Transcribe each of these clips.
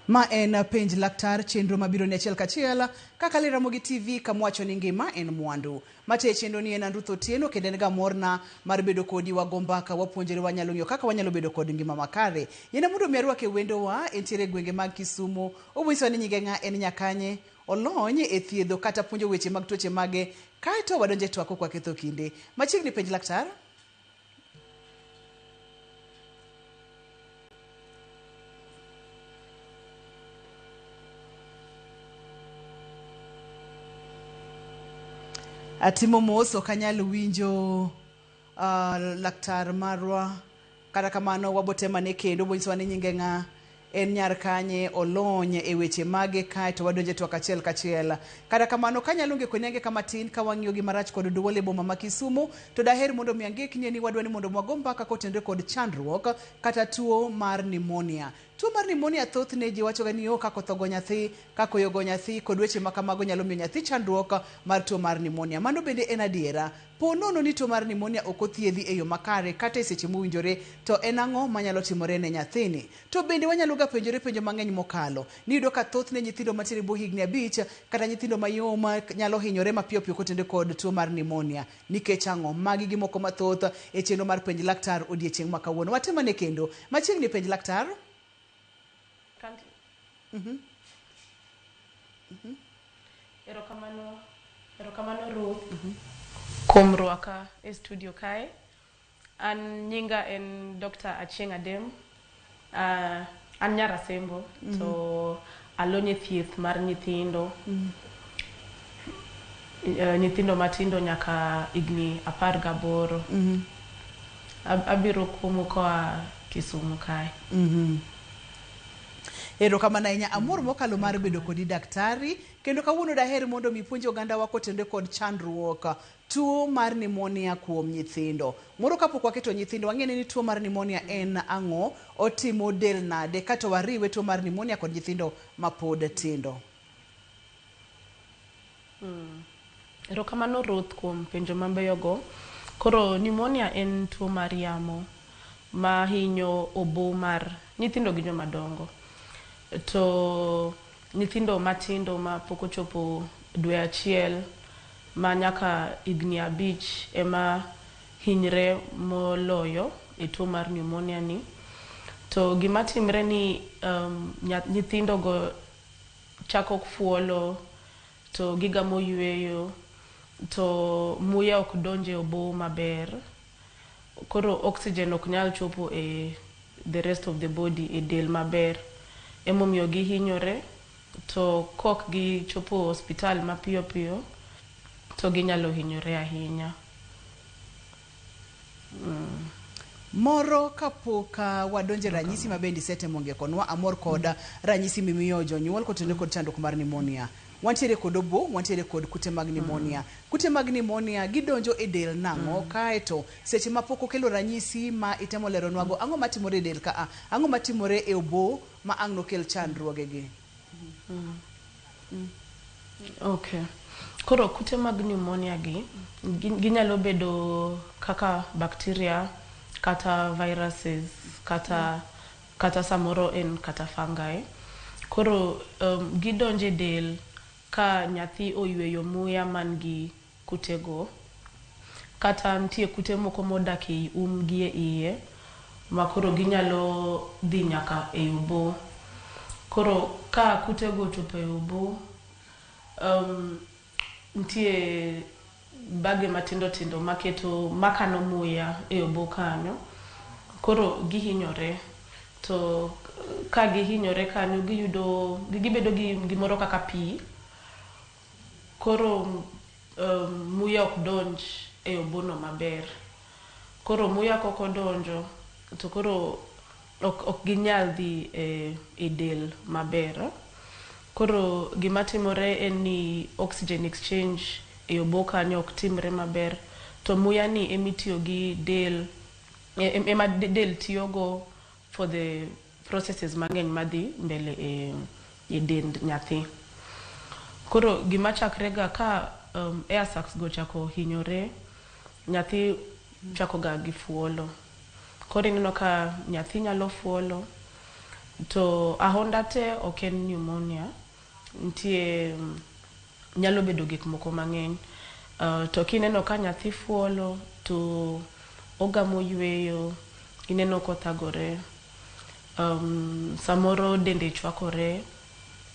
Ma en Penj Laktar, chenro mabiro ni achiel kachiel kaka le Ramogi TV kamwacho ni ngima en mwandu. Mate chenro ni en an Ruth Otieno kendo en ga morna mar bedo kodi wago mbaka wapuonjore wanyalo ng'iyo kaka wanyalo bedo kod ngima makare. Yiena mondo mi arwake wendowa entiere e gwenge mag Kisumu. Obonyisowa ni nyinge ng'a en nyakanye, olony e thiedho kata puonjo weche mag tuoche mage kaeto wadonje twak ok waketho kinde. Machiegni Penj Laktar. Atimo mos ok anyal winjo laktar marwa kata kamano wabotemane kendo obonyisowa ni nyinge ng'a en nyar kanye olony e weche mage kaeto wadonje twak achiel kachiel. Kata kamano kanyalo ngeko ni angeka matin ka wang'iyo gi marach kod duol e boma ma Kisumu to daher mondo mi angeknie ni wadwa ni mondo wago mbaka kotenore kod chandruok kata tuo mar pneumonia. Tuo mar pneumonia thothne ji wachoga ni oh, ka koth ogo nyathi, ka koyo ogo nyathi kod weche ma kamago nyalo miyo nyathi chandruok mar tuo mar pneumonia. Mano bende en adiera. Po nono ni tuo mar pneumonia ok othiedhi e yo makare kata e seche mowinjore to en ang'o manyalo timore ne nyathini? To bende wanyalo ga penjore penjo mang'eny mokalo. Niyudo ka thothne nyithindo mantiere e bwo higni abich kata nyithindo mayom nyalo hinyore mapiyo piyo kotenore kod tuo mar pneumonia. Nikech ang'o? Magi gi moko mathoth e chenro mar Penj Laktar odiechieng' ma kawuono. Watem ane kendo. Machiegni Penj Laktar. Erokamano, erokamano Ruth kuom rwaka e studio kae. An nyinga en Dr. Achieng' Adem. An nyar Asembo to alony e thieth mar nyithindo. Nyithindo matindo nyaka higni 18. Abiro kuomu koa Kisumu kae. Erokamano ahinya. Amor mokalo mar bedo kodi daktari kendo kawuono daher mondo mi puonj ogandawa kotenore kod chandruok tuo mar pneumonia kuom nyithindo. Moro kapok waketo nyithindo wang'e ni tuo mar pneumonia en ang'o, otimo del nade kato wariwe tuo mar pneumonia kod nyithindo mapod tindo. Erokamano Ruth kuom penjo mabeyogo. Koro pneumonia en tuo mar yamo ma hinyo obo mar nyithindo gi joma dongo. To nyithindo matindo ma pok ochopo dwe achiel ma nyaka higni 5 ema hinyre moloyo e tuo mar pneumonia ni. To gima timre ni nyithindo go chako fuolo to gigamo yweyo to muya ok donj e obo maber. Koro oxygen ok nyal chopo e the rest of the body e del maber. Emomiyo gihinyore to kok gichopo osiptal mapiyo piyo to ginyalo hinyore ahinya. Moro kapok wadonje ranyisi mabende isetemo ngekonwa, amor kod ranyisi mimiyo jonyuol kotenore kod chandruok mar pneumonia. Wantiere kod obo, wantiere kod kute mag pneumonia. Kute mag pneumonia gidonjo e del nang'o? Kaeto seche ma pok okelo ranyisi ma itemo leronwago, ang'o matimore e del ka? Ang'o matimore e obo ma ang' nokel chandruogegi? Okay. Koro kute mag pneumonia gi ginyalo bedo kaka bacteria kata viruses kata samoro en kata fungi. Koro gidonjo e del ka nyathi oyweyo muya man gi kutego kata nitie kute moko modak ei um gi e iye ma koro ginyalo dhi nyaka e obo. Koro ka kutego ochopo e obo, nitie bage matindo tindo maketo makano muya e obo kanyo. Koro gihinyore to ka gihinyore kanyo giyudo gibedo gi gimoro kaka pi. Koro muya ok donj e obono maber. Koro muya kok odonjo to koro ok ginyal dhi e del maber. Koro gima timore en ni oxygen exchange e obo kanyo ok timre maber to muya ni emitiyo gi del ema del tiyogo for the processes mang'eny madhi mbele e dend nyathi. Koro gima chakre ga ka air sacs go ochako hinyore, nyathi chako ga gi fuolo. Koro ineno ka nyathi nyalo fuolo. To ahonda te ok en pneumonia. Nitie nyalo bedo gik moko mang'eny. To kineno ka nyathi fuolo to ogamo yueyo, ineno kothagore, samoro dende chwakore,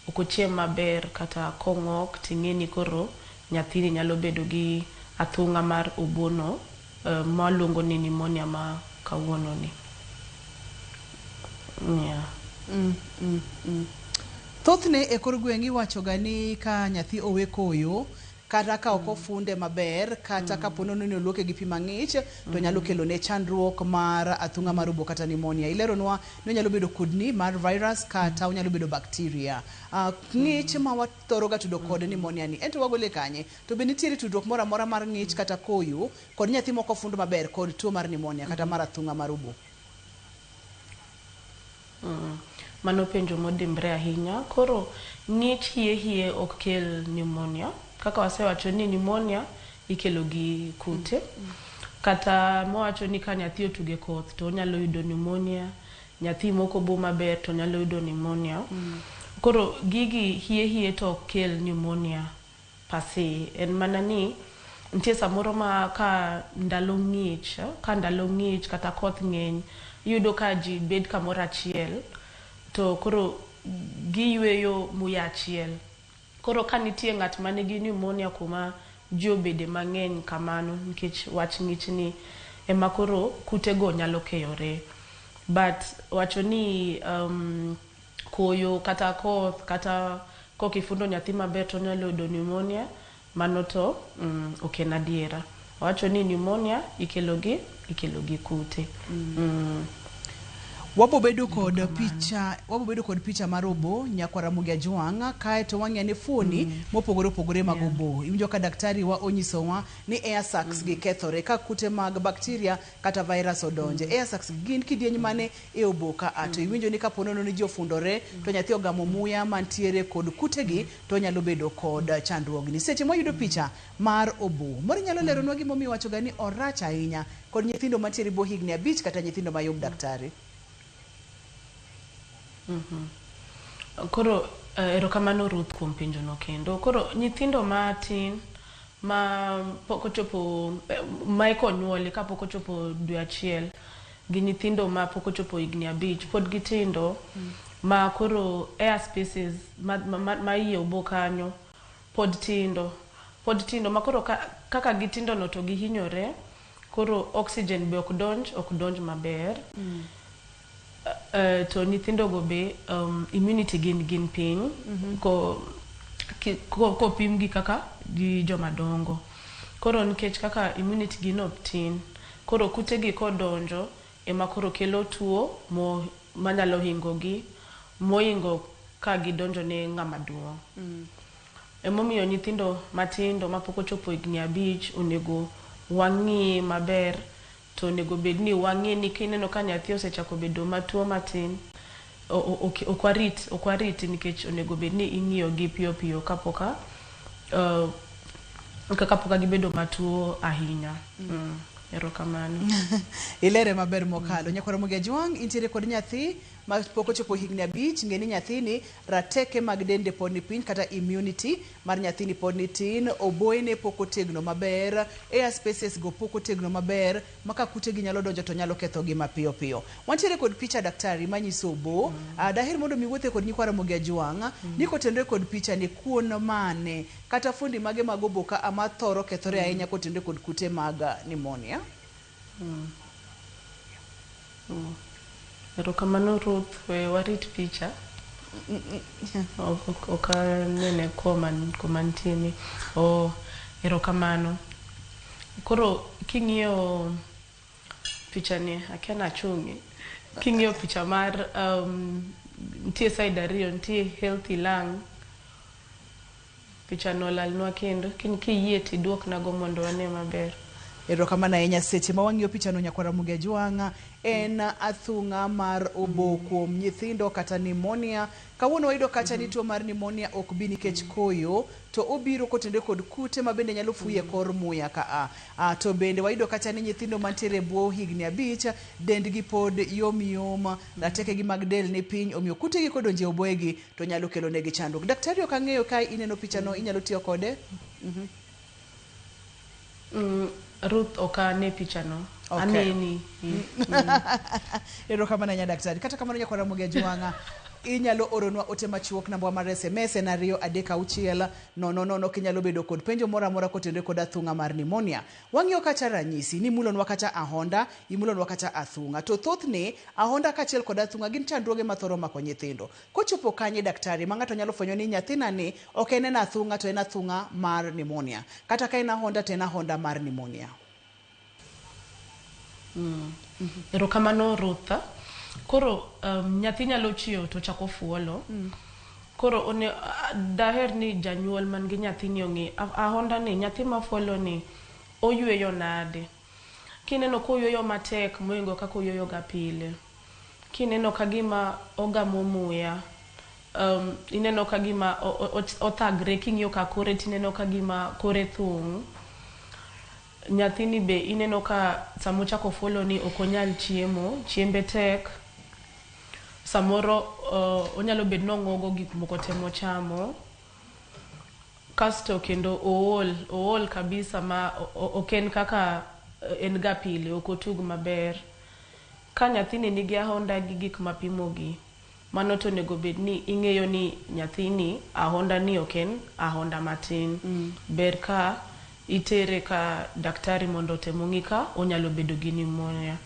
ok ochiem maber kata kong'ok ting'e ni koro nyathini nyalo bedo gi athung'a mar obo no maluongo ni pneumonia ma kawuono ni. Yeah. Thothne e kor gweng' iwacho ga ni ka nyathi owe koyo kata ka ok ofunde maber kata kapo nono ni oluoke gi pi mang'ich to nyalo kelo ne chandruok mar athung'a mar obo kata pneumonia. Ileronwa ni onyalo bedo kudni mar virus kata onyalo bedo bacteria. Ng'ich ma wathoro ga tudo kod pneumonia ni ento wagole kanye? To be nitiere tudruok moro amora mar ng'ich kata koyo kod nyathi mok ofund maber kod tuo mar pneumonia kata mar athung'a mar obo? Mano penjo modimbre ahinya. Koro ng'ich hie hie ok kel pneumonia. Kaka wasewacho ni pneumonia ikelo gi kute. Kata mawacho ni ka nyathi otugo e koth to onyalo yudo pneumonia. Nyathi mok obo maber to nyalo yudo pneumonia. Koro gigi hie hie to ok kel pneumonia per se. En mana ni nitie samoro ma ka ndalo ng'ich, ka ndalo ng'ich kata koth ng'eny, iyudo ka ji bet kamoro achiel to koro giyweyo muya achiel. Koro ka nitie ng'at manigi pneumonia kuma ji obede mang'eny kamano nikech wach ng'ich ni ema koro kutego nyalo keyore. But wacho ni koyo kata koth kata kokifundo nyathi maber to onyalo yudo pneumonia, mano to ok en adiera. Wawacho ni pneumonia ikelo gi kute. Wabo bedo kod picha mar obo nyakwar Ramogi Ajwang' kaeto wang'iyo ane fuoni mopogore opogore mag obo. Iwinjo ka daktari wa onyisowa ni air sacs gi kethore ka kute mag bacteria kata virus odonje. Air sacs gin kidieny mane e obo ka a to iwinjo ni kapo nono ni ji ofundore to nyathi ogamo muya mantiere kod kutegi to onyalo bedo kod chandruogni. Seche mwayudo picha mar obo, moro inyalo leronwa gimomiyo iwacho ga ni orach ahinya kod nyithindo mantiere bwo higni 5 kata nyithindo mayom daktari. Koro erokamano Ruth kuom penjo no kendo. Koro nyithindo matin ma pok ochopo ma eka onyuoli kapok ochopo dwe achiel gi nyithindo ma pok ochopo higni 5 pod gitindo ma koro air spaces ma iye obo kanyo pod tindo ma koro kaka gitindo no to gihinyore koro oxygen be ok donj maber. To nyithindo go be immunity gin piny kopim gi kaka gi joma dongo. Koro nikech kaka immunity gi no tin, koro kute gi kodonjo ema koro kelo tuo mo manyalo hingo gi mohingo ka gidonjo ne ng'ama duong'. Emomiyo nyithindo matindo mapok ochopo higni 5 onego wang'i maber to onego bed ni wang'i ni kineno ka nyathi osechako bedo matuo matin ok warit nikech onego bed ni ing'iyo gi piyo piyo kapoka gibedo matuo ahinya. Erokamano. Ilere maber mokalo. Nyakwar Ramogi Ajwang', intiere kod nyathi ma pok ochopo higni 5, ng'e ni nyathini rateke mag dende pod ni piny kata immunity mar nyathini pod ni tin, oboyene pok otegno maber, air spaces go pok otegno maber, ma ka kute gi nyalo donjo to nyalo ketho gi mapiyo piyo. Wantiere kod picha daktari manyiso obo. Daher mondo mi wuothe kod nyikwa Ramogi Ajwang' ni kotenore kod picha ni kuon mane kata fuondi mage mag obo ka ama thoro kethore ahinya kotenore kod kute mag pneumonia. Erokamano Ruth, we warit picha. Ok anene koma nitie ni. Oh, erokamano. Koro king'iyo picha ni, akia nachung'e. King'iyo picha mar nitie side ariyo, nitie healthy lung. Picha no olalnwa kendo. Kiyie tiduoknago mondo wane maber. Erokamano ahinya. Seche ma wang'iyo pichano nyakwar Ramogi Ajwang', en athung'a mar obo kuom nyithindo kata pneumonia. Kawuono wayudo kacha ni tuo mar pneumonia ok bi nikech koyo, to obiro kotenore kod kute ma bende nyalo fuyo e kor muya ka a. To bende wayudo kacha ni nyithindo mantiere e bwo higni 5, dendgi pod yom yom, ratekegi mag del ni piny, omiyo kutegi kodonjo e oboyegi to nyalo kelo negi chandruok. Daktari ok ang'eyo ka ineno pichano, inyalo tiyo kode? Ruth, ok ane pichano. Okay. Aneni. Erokamano ahinya daktari. Kata kamano nyakwar Ramogi Ajwang'a, inyalo oronwa ote machuok namba mar SMS en 236 00 kinyalo bedo kod penjo moro amora kotenore kod athung'a mar pneumonia. Wang'iyo kacha ranyisi ni imulonwa kacha ahonda, imulonwa kacha athung'a. To thothne ahonda kaachiel kod athung'a gin chandruoge mathoro mako nyithindo. Kochopo kanye daktari ma ng'ato nyalo fwenyo ni nyathina ni ok en athung'a to en athung'a mar pneumonia. Kata ka en ahonda to en ahonda mar pneumonia. Erokamano Ruth. Koro nyathi nyalo chiewo to chako fuolo. Koro one, daher ni janyuol man gi nyathini ong'e ahonda ni nyathi mafuolo ni oyweyo nade. Kineno koyweyo matek mohingo kaka oyweyo ga pile. Kineno ka gima ogamo muya, ineno ka gima othagre king'iyo ka kore tineno ka gima kore thung'. Nyathini be ineno ka samochako fuolo ni ok onyal chiemo, chiembe tek. Samoro onyalo bet ni ong'ogo gik moko te mochamo. Kasto kendo ool, ool kabisa ma ok en kaka en ga pile, ok otug maber. Ka nyathini nigi ahonda gi gik mapimogi, mano to onego bed ni ing'eyo ni nyathini ahonda ni ok en ahonda matin. Ber ka itere ka daktari mondo otem ong'i ka onyalo bedo gi pneumonia.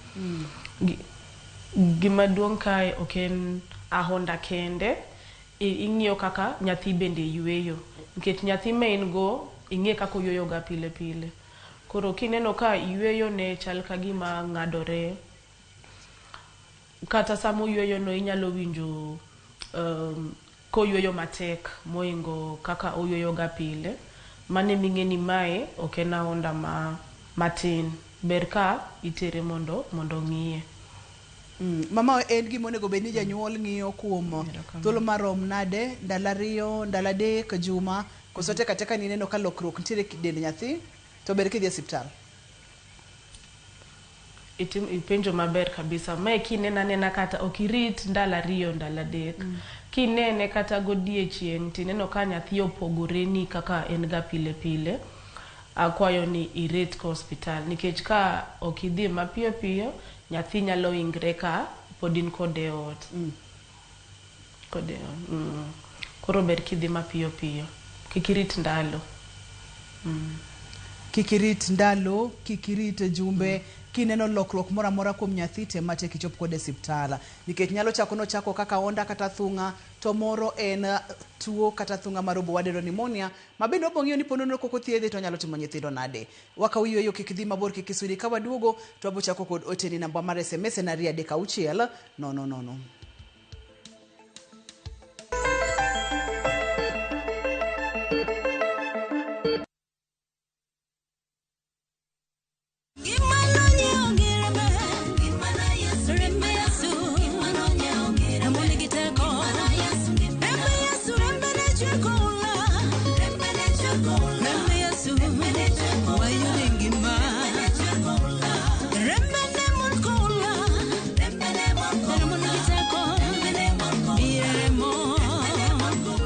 Gima duong' kae ok en ahonda kende, ing'iyo kaka nyathi bende yweyo. Nikech nyathi ma in go, ing'e kaka oyweyo ga pile pile. Koro kineno ka yweyo ne chal ka gima ng'adore, kata sama oyweyo no inyalo winjo koyweyo matek mohingo kaka oyweyo ga pile. Mano eming'e ni mae ok en ahonda matin. Ber ka itere mondo ong'iye. Mama, en gima onego bed ni janyuol ng'iyo kuom thuolo marom nade, ndalo 2, ndalo 3, juma, koso tek ateka ni ineno ka lokruok nitiere e dend nyathi, to ber kidhi e osiptal? Ipenjo maber kabisa. Mae kineno anena kata ok irit ndalo 2, ndalo 3. Kinene kata godiechieng' tineno ka nyathi opogore ni kaka en ga pile pile, akwayo ni irit ka osiptal. Nikech ka ok idhi mapiyo piyo, nyathi nyalo ingre ka pod in kode e ot. Kode, Koro ber kidhi mapiyo piyo. Kik irit ndalo. Kik irit ndalo, kik irit jumbe, kineno lokruok moro amora kuom nyathi, tem matek ichop kode e osiptal. Nikech nyalo chako nochako kaka ahonda kata athung'a, to moro en tuo kata athung'a mar obo wadendo pneumonia, ma bende wabiro ng'iyo ni ponono kok othiedhe to onyalo timo nyithindo nade. Wakaw yueyo kik dhi mabor kik isudi ka waduogo to wabiro chako kod oteni namba mar SMS en 236 000.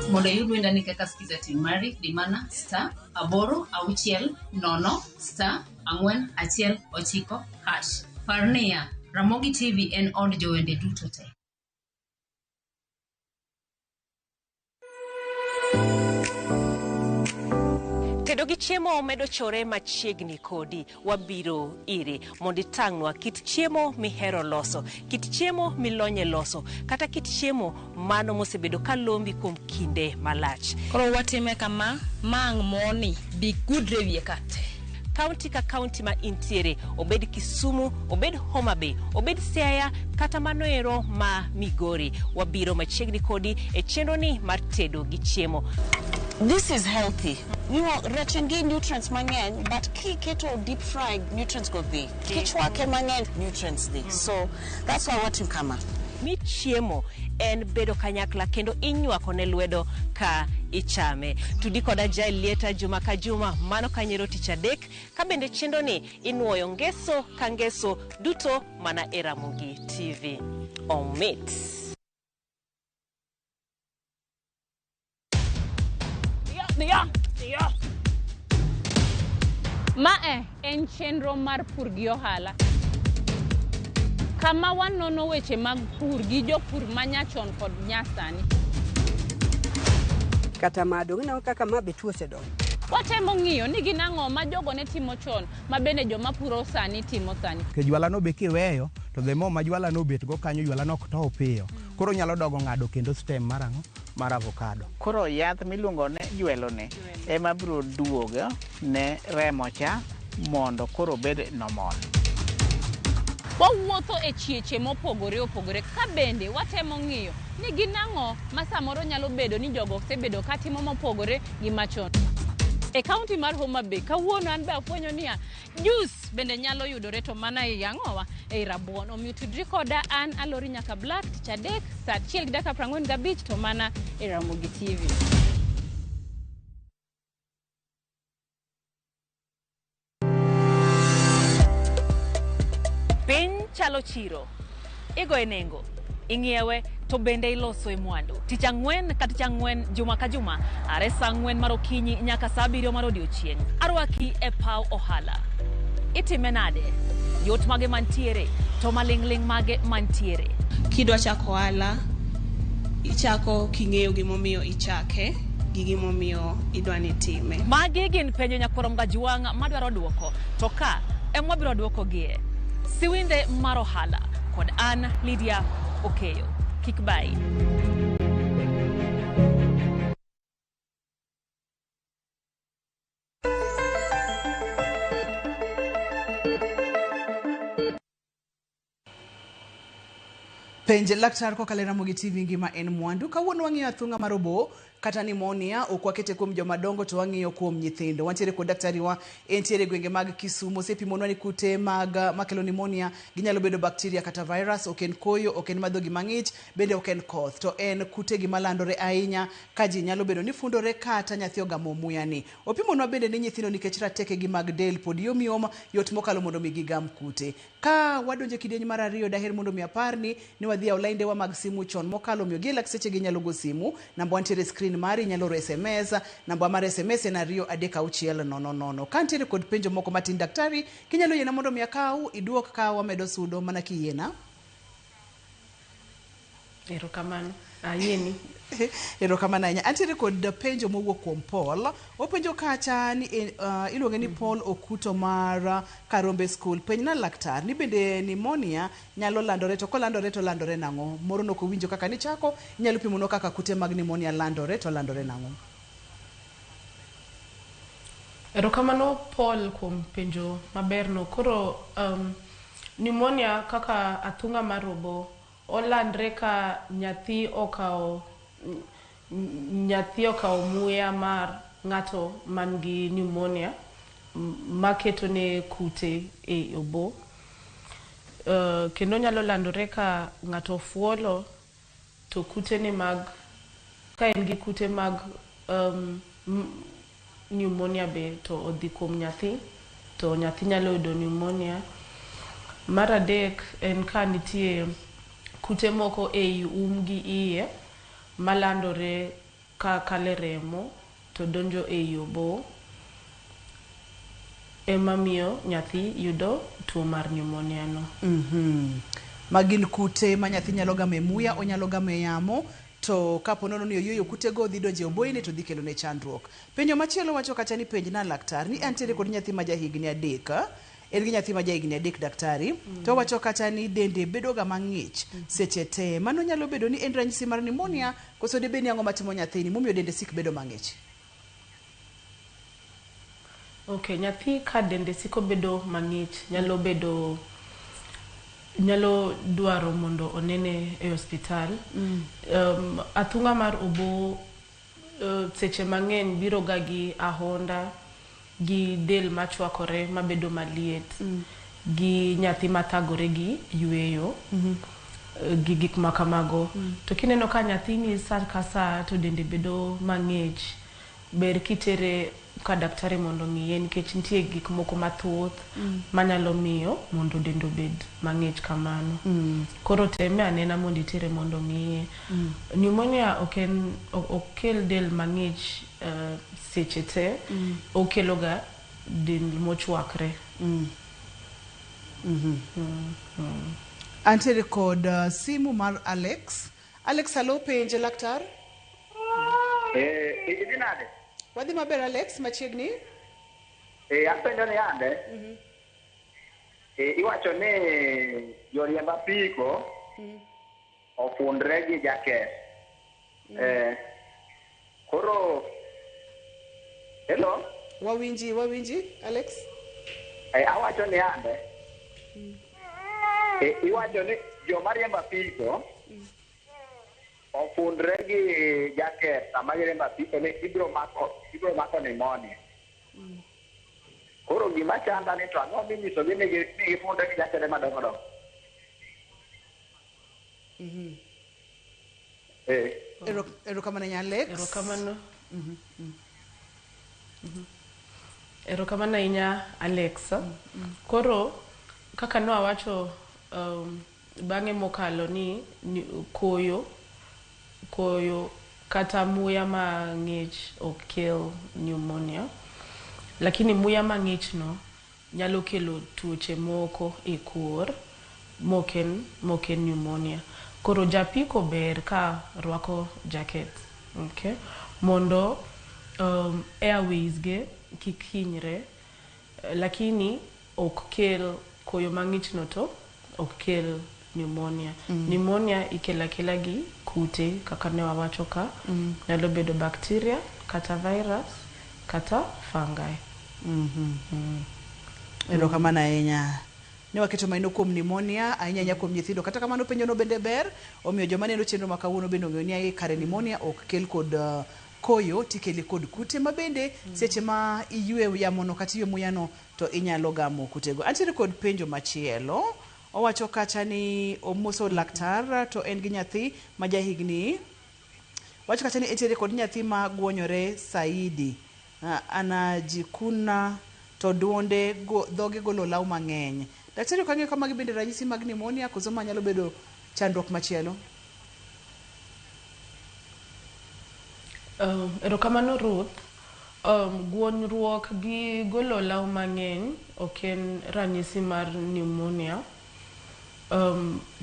Mondo iyud wendani kaka Skiza Team mari, di mana star 8 6 0 star 4 1 9 hash. Par niya, Ramogi TV en od jowende duto te. Tedo gi chiemo medo chore machiegni kodi. Wabiro iri mondo itang'nwa kit chiemo mihero loso, kit chiemo milonye loso, kata kit chiemo mano mosebedo ka lombi kuom kinde malach. Koro watime kama, ma ang' moni bi gudre wiye ka te. Kaunti ka kaunti ma intiere, obed Kisumu, obed Homa Bay, obed Siaya, kata mano ero ma Migori. Wabiro machiegni kodi e chenro ni mar tedo gi chiemo. This is healthy. Rech en gi nutrients mang'eny, but kiketo deep fried, nutrients go dhi. Kichwake mang'eny, nutrients dhi. So that's why watim kama. Mi chiemo en bedo kanyakla kendo inywako ne lwedo ka ichame. Tudi koda Jael Lieta juma ka juma mano kanyero tich adek ka bende chenro ni inuoyo ngeso ka ngeso duto mana e Ramogi TV. Omit. Mae en chenro mar pur gi ohala. Kama wanono weche mag pur gi jopur manyachon kod nyasani. Kata ma dong' ineno kaka ma be tuo osedonjo. Watemo ng'iyo ni gin ang'o ma jogo ne timo chon ma bende joma puro sani timo sani. Ke jwala no be kiweyo to the more ma jwala no obet go kanyo jwala no ok tow piyo. Koro nyalo dogo ng'ado kendo stem mar ang'o? Mar avocado. Koro yath miluongo ni jwelo ni ema biro duogo ne remo cha mondo koro obed normal. Wawuotho e chieche mopogore opogore ka bende watemo ng'iyo ni gin ang'o ma samoro nyalo bedo ni jogo osebedo katimo mopogore gi machon. E kaunti mar Homa Bay, kawuono an be afwenyo niya, juice bende nyalo yudore to mana ei ang'owa, ei rabuon. Omiyo tudri koda an Alori Nyaka Black tich adek saa 1:45 to mana e Ramogi TV. Piny chalo chiro. Igoye nengo, ing'iewe to bende iloso e mwandu. Tich ang'wen ka tich ang'wen, juma ka juma, are saa 4 mar okinyi nyaka saa 7 mar odiochieng'. Arwaki e paw ohala. Itime nade? Yot mage mantiere, to maling'ling' mage mantiere. Kidwa chako ohala, ichako king'eyo gimomiyo ichake gi gimomiyo idwa ni itime. Magi gin penjo nyakwar Mgajwang' madwaro duoko, to ka ema wabiro duokogie. Siwinde mar ohala kod an Lydia Okeyo. Kik bayi. Penj laktar kokalo e Ramogi TV ngima en mwandu. Kawuono wang'iyo athung'a mar obo kata pneumonia, ok wakete kuom joma dongo to wang'iyo kuom nyithindo. Wantiere kod daktari wa entiere gwenge mag Kisumu. Osepimonwa ni kute mag makelo pneumonia ginyalo bedo bacteria kata virus, ok en koyo, ok en madho gima ng'ich, bende ok en koth. To en kute gima landore ahinya ka ji nyalo bedo ni fundore kata nyathi ogamo muya ni. Opimonwa bende ni nyithindo nikech ratekegi mag del pod yom yom, yot mokalo mondo mi gigam kute. Ka wadonjo e kidieny mar ariyo, daher mondo mi aparni ni wadhi e laindewa mag simu chon mokalo, omiyo gi e lak seche gi nyalo go simu. Namba wantiere e screen mari, inyalo oro SMS, namba mar SMS en 2 3 6 0 0. Ka nitiere kod penjo moko matin daktari, kinyalo yiena mondo mi akaw, iduok ka wamedo sudo mana kiyiena. Erokamano. Ayieni. Erokamano ahinya. Antiere kod penjo mowuok kuom Paul. Openjo kacha ni iluonge ni Paul Okuto mar Karombe School. Penjna laktar ni bende pneumonia nyalo landore, to kolandore to landore nang'o? Moro nok owinjo kaka nichako, inyalo pimonwa kaka kute mag pneumonia landore to landore nang'o? Erokamano Paul kuom penjo maberno. Koro pneumonia kaka athung'a mar obo olandre ka nyathi okawo muya mar ng'ato man gi pneumonia maketone kute e obo. Kendo nyalo landore ka ng'ato ofuolo to kutene mag ka en gi kute mag pneumonia be to odhi kuom nyathi to nyathi nyalo yudo pneumonia. Mar adek en ka nitie kute moko ei um gi iye malandore ka kale remo to donjo ei obo ema miyo nyathi yudo tuo mar pneumonia no. Ma gin kute ma nyathi nyalo gamo e muya, onyalo gamo e yamo, to kapo nono ni oyueyo kutego dhi donjo e oboyene to dhi kelo ne chandruok. Penjo machielo wacho kacha ni penjna laktar ni antiere kod nyathi ma jahigni 3, en gi nyathi ma jahigni 3 daktari, to wacho kacha ni dende bedo ga mang'ich seche te. Mano nyalo bedo ni en ranyisi mar pneumonia koso debed ni ang'o matimo nyathini momiyo dende sik bedo mang'ich? Okay, nyathi ka dende siko bedo mang'ich nyalo bedo nyalo dwaro mondo onene e hospital. Athung'a mar obo Seche mang'eny biro ga gi ahonda, gi del machwakore mabedo maliet, gi nyathi mathagore gi yueyo, gi gik ma kamago. To kineno ka nyathini sa ka sa to dende bedo mang'ich, ber kitere ka daktari mondo ong'iye nikech nitie gik moko mathoth manyalo miyo mondo dende obed mang'ich kamano. Koro teme anena mondo itere mondo ong'iye. Pneumonia ok en ok kel del mang'ich seche te, okelo ga del mochwakre. Antiere kod simu mar Alex. Alex, halo, penje laktar. Eh, idhi nade? Wadhi maber Alex, machiegni. Eh, apenjo ni ande. Eh, iwacho ni joriemb apiko ofundre gi jaket. Eh, koro hello? Wawinji, wawinji Alex. Eh, awacho ni ande. Eh, iwacho ni joma riembo apiko ofundre gi jaket sama giriembo apiko ni ibiro mako pneumonia. Koro gima chanda ni to ang'o minyisogi ni gifundre gi jakede madongo dongo? Eh. Erokamano ahinya Alex. Erokamano. Erokamano ahinya Alex. Koro kaka ne awacho bang'e mokalo ni koyo kata muya mang'ich ok kel pneumonia, lakini muya mang'ich no nyalo kelo tuoche moko e kor moken pneumonia. Koro japiko ber ka rwako jacket, okay, mondo airways ge kik hinyre, lakini ok kel koyo mang'ich no to ok kel pneumonia. Pneumonia ikelo akela gi kute kaka ne wawacho ka, nyalo bedo bacteria kata virus kata fungi. Erokamano ahinya. Ne waketo maino kuom pneumonia ahinya ahinya kuom nyithindo. Kata kamano penjo no bende ber, omiyo joma neno chenro ma kawuono bende ong'eyo ni kare pneumonia ok kel kod koyo, tikele kod kute ma bende seche ma iywe yamono kata iywe muyano to inyalo gamo kutego. Antiere kod penjo machielo. Owacho kacha ni omoso laktar to en gi nyathi ma jahigni. Wacho kacha ni entiere kod nyathi ma guonyore saidi. Anajikuna to duonde dhoge golo olaw mang'eny. Daktari ok ang'eyo ka magi bende ranyisi mag pneumonia koso ma nyalo bedo chandruok machielo? Erokamano Ruth. Guonyruok gi golo olaw mang'eny ok en ranyisi mar pneumonia.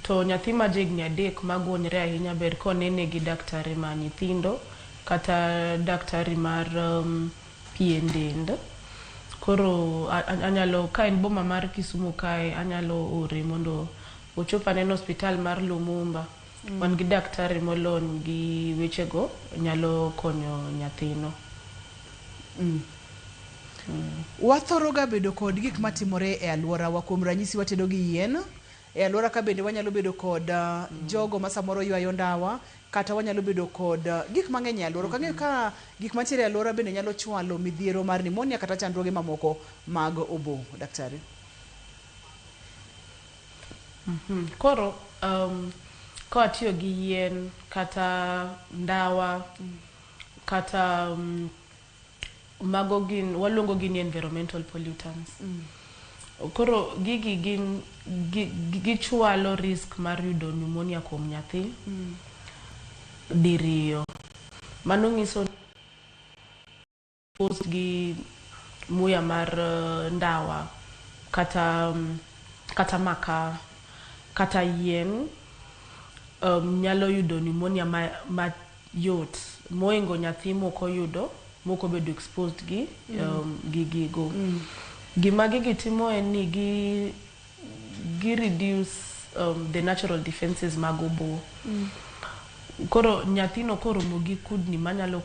To nyathi ma jahigni 3 ma guonyre ahinya ber konene gi daktari ma nyithindo kata daktari mar pien dend. Koro anyalo, ka en boma mar Kisumu kae, anyalo ore mondo ochop anene osiptal mar Lumumba. Wan gi daktari molony gi wechego, nyalo konyo nyathino. Wathoro ga bedo kod gik matimore e alworawa. Kuom ranyisi watedo gi yien. E alwora ka bende wanyalo bedo kod jogo ma samoro ywayo ndawa, kata wanyalo bedo kod gik mang'eny e alwora. Ok ang'eyo ka gik mantiere e alwora bende nyalo chwalo midhiero mar pneumonia kata chandruoge mamoko mag obo, daktari. Koro ka watiyo gi yien kata ndawa kata mago gin waluongo gi ni environmental pollutants. Koro gigi gin gichwalo risk mar yudo pneumonia kuom nyathi diriyo. Mano nyiso gi muya mar ndawa kata kata makaa kata yien nyalo yudo pneumonia mayot moingo nyathi mokoyudo mokobedo exposed gi gi gigo. Gima gigi timo en ni gi reduce the natural defenses mag obo. Koro nyathino koromo gi kudni manyalo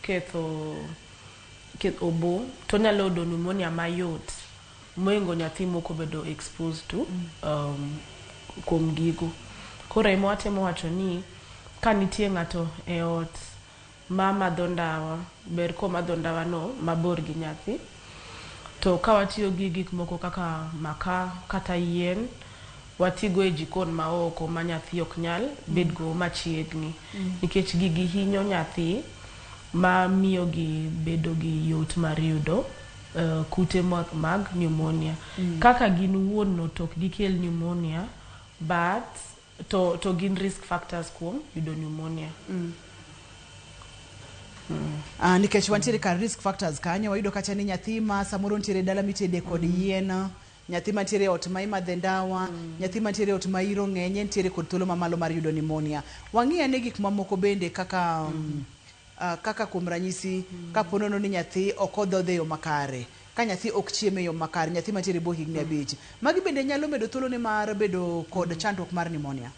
ketho obo to onyalo yudo pneumonia mayot moingo nyathi mokobedo exposed to kuom gigo. Koro ema watemo wacho ni ka nitie ng'ato e ot ma madho ndawa, ber komadho ndawa no mabor gi nyathi. To ka watiyo gi gik moko kaka makaa kata yien, watigo e jikon maoko ma nyathi ok nyal bedgo machiegni. Nikech gigi hinyo nyathi ma miyo gi bedo gi yot mar yudo kute mag pneumonia. Kaka gin wuon no to ok gikel pneumonia, but to gin risk factors kuom yudo pneumonia. Nikech wantiere kar risk factors kanyo, wayudo kacha ni nyathi ma samoro nitiere dala mitede kod yien, nyathi mantiere e ot ma imadhe ndawa, nyathi mantiere e ot ma iro ng'enye nitiere kod thuolo mamalo mar yudo pneumonia. Wang'i ane gik mamoko bende kaka kaka kuom ranyisi kapo nono ni nyathi ok odhodhe e yo makare, ka nyathi ok chiem e yo makare, nyathi mantiere bwo higni 5, magi bende nyalo medo thuolone mar bedo kod chandruok mar pneumonia.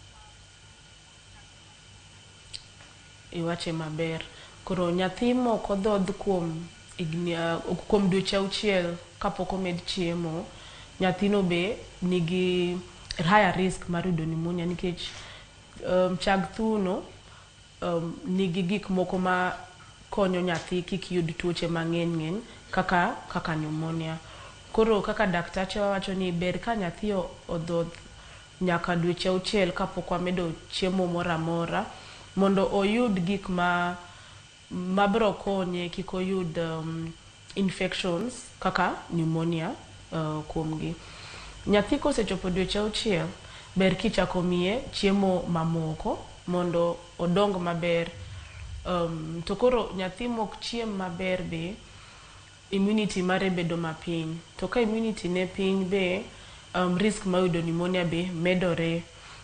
Iwache maber. Koro nyathi mok odhodh kuom higni kuom dweche 6 kapok omed chiemo, nyathino be nigi higher risk mar yudo pneumonia nikech chag thuno nigi gik moko ma konyo nyathi kik yud tuoche mang'eny ng'eny kaka pneumonia. Koro kaka daktache wawacho ni ber ka nyathi odhodh nyaka dweche 6 kapok wamedo chiemo moro amora mondo oyud gik ma mabro konye kik oyud infections kaka pneumonia kuomgi. Nyathi kosechopo dweche 6 ber kichako miye chiemo mamoko mondo odong maber. To koro nyathi mok chiem maber be immunity mare bedo mapiny. To ka immunity ne piny be risk mar yudo pneumonia be medore.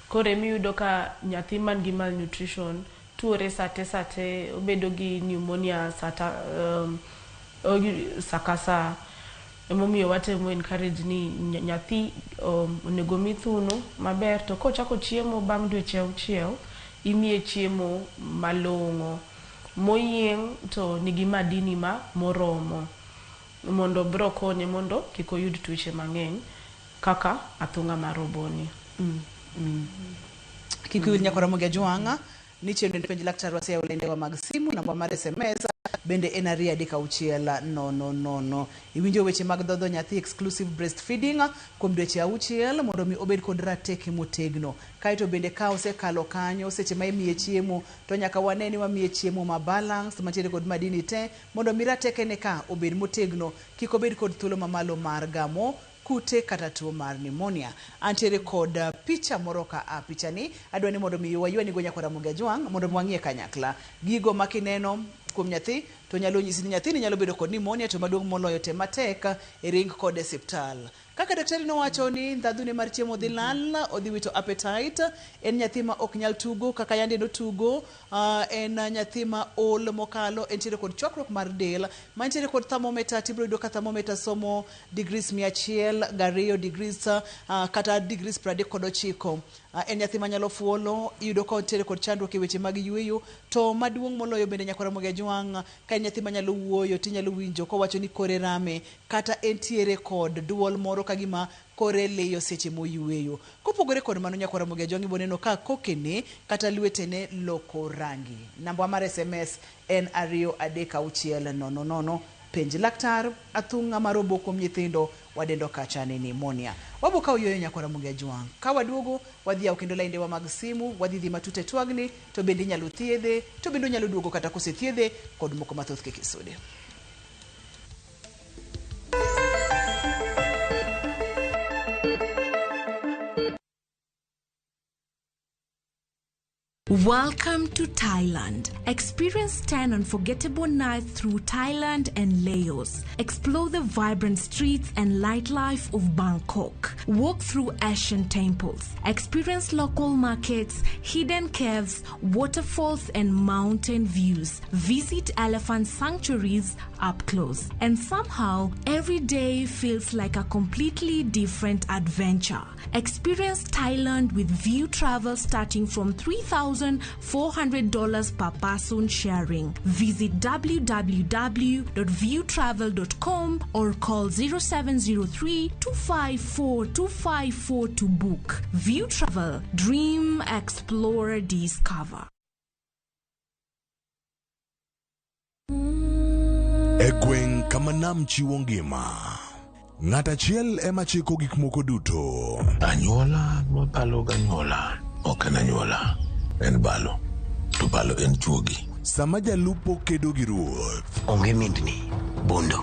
Koro emiyudo ka nyathi man gi malnutrition tuore sate obedo gi pneumonia sa ka sa. Emomiyo watemo encourage ni nyathi onego mi thuno maber, to kochako chiemo bang' dweche 6 imiye chiemo malong'o moyieng' to nigi madini ma moromo mondo bro konye mondo kik oyud tuoche mang'eny kaka athung'a mar oboni. Kik iwil nyakora Ramogi Ajwang'a ni chenro en penj laktar waseyawo laindewa mag simu, namba mar SMS bende en 2 3 6 0 0. Iwinjo weche mag dhodho nyathi, exclusive breastfeeding kuom dweche 6 mondo mi obed kod rateke motegno. Kaeto bende ka osekalo kanyo, seche ma imiye chiemo to nyaka wane ni wamiye chiemo ma balance mantiere kod madini te mondo mi rateke ne ka obed motegno, kik obed kod thuolo mamalo mar gamo kute kata tuo mar pneumonia. Antiere kod picha moro ka a picha ni adwa ni mondo mi waywa nigo nyakora Ramogi Ajwang' mondo mi wang'iye kanyakla. Gigo ma kineno kuom nyathi to nyalo nyisi ni nyathini nyalo bedo kod pneumonia, to maduong' moloyo tem matek e ring kode e osiptal. Kaka daktari nowacho ni ndhadhune mar chiemo dhi lal, odhi wito appetite, en nyathi ma ok nyal tugo kaka yande notugo, en nyathi ma ol mokalo, entiere kod chwakruok mar del, mantiere kod thermometer, tibiro yudo ka thermometer somo degrees 102 degrees kata degrees 39. En nyathi manyalo fuolo, iyudo ka entiere kod chandruok e weche mag yueyo, to maduong' moloyo bende nyakora Ramogi Ajwang', ka en nyathi manyalo wuoyo tinyalo winjo kowacho ni kore rame, kata entiere kod duol moro ka gima kore liyo seche moyueyo. Kopogore kod mano nyakora Ramogi Ajwang' ibiro neno ka kokene kata lwetene loko rangi. Namba mar SMS en 2 3 6 0 0. Penj laktar athung'a mar obo kuom nyithindo wadendo kacha ni pneumonia. Wabo kawo yueyo nyakora Ramogi Ajwang'. Ka waduogo wadhi yawo kendo laindewa mag simu, wadhi dhi matut e twagni, to bende inyalo thiedhe, to bende onyalo duogo kata kosethiedhe kod moko mathoth kik isude. Welcome to Thailand. Experience 10 unforgettable nights through Thailand and Laos. Explore the vibrant streets and nightlife of Bangkok. Walk through ancient temples. Experience local markets, hidden caves, waterfalls, and mountain views. Visit elephant sanctuaries up close. And somehow, every day feels like a completely different adventure. Experience Thailand with View Travel starting from $3,400 per person sharing. Visit www.viewtravel.com or call 0703 254 254 to book. View Travel. Dream, explore, discover. E gweng' kama nam chiwo ngima, ng'at achiel ema chiko gik moko duto. Anyuola mabalo ganyuola ok en anyuola, en balo. To balo en chuogi. Sama jalupo kedo gi ruoth. Onge mindni, bondo,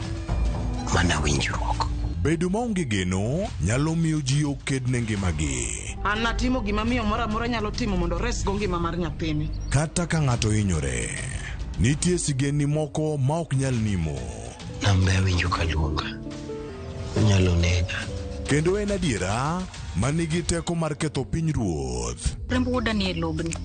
mana winjruok. Bedo maonge geno nyalo miyo ji oked ne ngimagi. An natimo gima miyo moro amora nyalo timo mondo oresgo ngima mar nyathini. Kata ka ng'ato hinyore, nitie sigendni moko ma ok nyal nimo. Nambe awinjo ka luonga. Onyalo nega. Kendo en adiera ma nigi teko mar ketho piny ruoth. Remb wuoda nie lobni.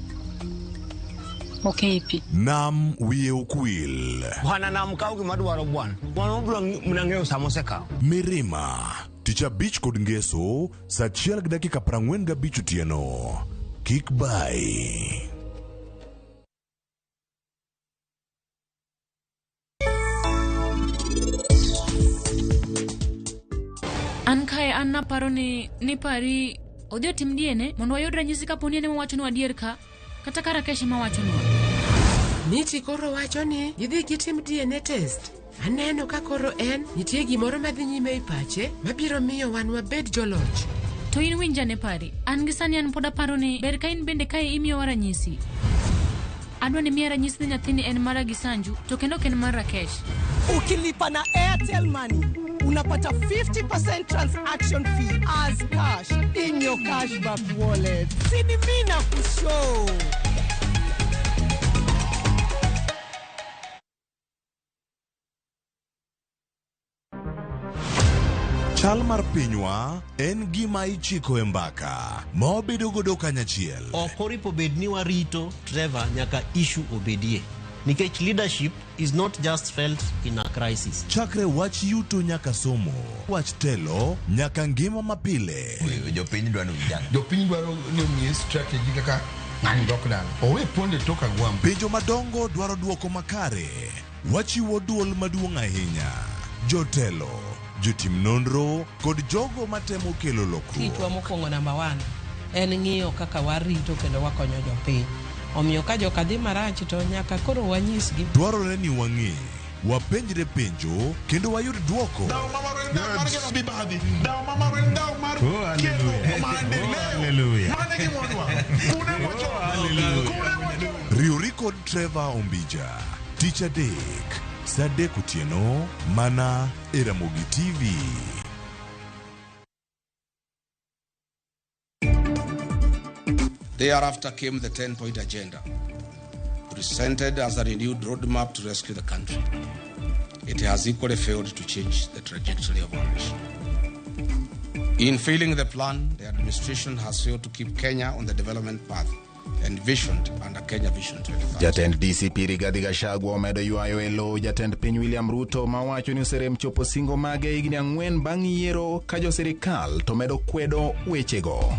Ok ei pi. Nam wiye ok wil. Bwana nam kaw gima dwaro bwana. Bwana obiro mana ng'eyo sama osekawo. Mirima, tich abich kod ngeso, saa achiel gi dakika 45 otieno. Kik bayi. An kae an naparo ni ni pari odhi otim DNA mondo wayud ranyisi kapo ni en ema wachonwa adier ka kata ka Rakesh ema wachonwa. Miti koro wacho ni gidhi gitim DNA test. Aneno ka koro en nitie gimoro madhi nyime e pache mabiro miyo wan wabed joloch. To in winj ane pari, an gi sani an pod aparo ni ber ka in bende kae imiyowa ranyisi. Adwa ni miya ranyisi ni nyathini en mara gi Sanju to kendo ok en mar Rakesh. Ukilipa na Airtel Money unapata 50% transaction fee as cash in your cashback wallet. Sini mimi na kushow. Chal mar pinywa en gima ichiko e mbaka ma wabedo godo kanyachiel. Ok oripo bed ni warito Trevor nyaka issue obedie. Nikech leadership is not just felt in a crisis. Chakre wach yuto nyaka somo, wach telo nyaka ngima mapile. Jopiny dwaro vijana. Jopiny dwaro ni omiye strategy kaka ng'ani dok dala. Owe ponde tok agwambo. Penjo madongo dwaro duoko makare. Wachiwo duol maduong' ahinya. Jotelo, jotim nonro kod jogo matemo kelo lokruok. Tichwa mokwongo namba one en ng'iyo kaka warito kendo wakonyo jopiny. Omiyo ka joka dhi marach to nyaka koro wanyisgi. Dwarore ni wang'e, wapenjre penjo kendo wayud duoko. Riwri kod Trevor Ombija tich adek saa adek otieno mana e Ramogi TV. Thereafter came the 10 point agenda, presented as a renewed roadmap to rescue the country. It has equally failed to change the trajectory of our nation. In failing the plan, the administration has failed to keep Kenya on the development path envisioned under Kenya Vision 2030. Jatend DCP Rigathi Gachagua omedo ywayo e lowo jatend piny William Ruto ma wacho ni oserem chopo singo mage e higni ang'wen bang' yiero ka jo sirikal to medo kwedo wechego.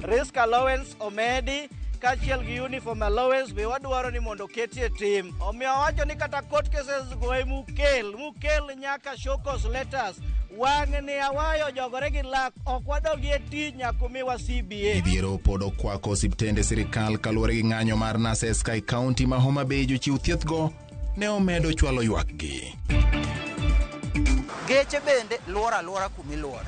Risk allowance omedi kaachiel gi uniform allowance be wadwaro ni mondo oketie tim. Omiyo awacho ni kata court cases go emukel, mukel nyaka show cause letters. Wang' ni awayo jogore gi lak, ok wadogi e tich nyaka umiwa CBA. Midhiero pod okwako osiptende sirikal kaluwore gi ng'anyo mar nurses ka e kaunti ma Homa Bay jochiw thieth go ne omedo chwalo ywakgi. Geche bende luoro aluora kumiluore.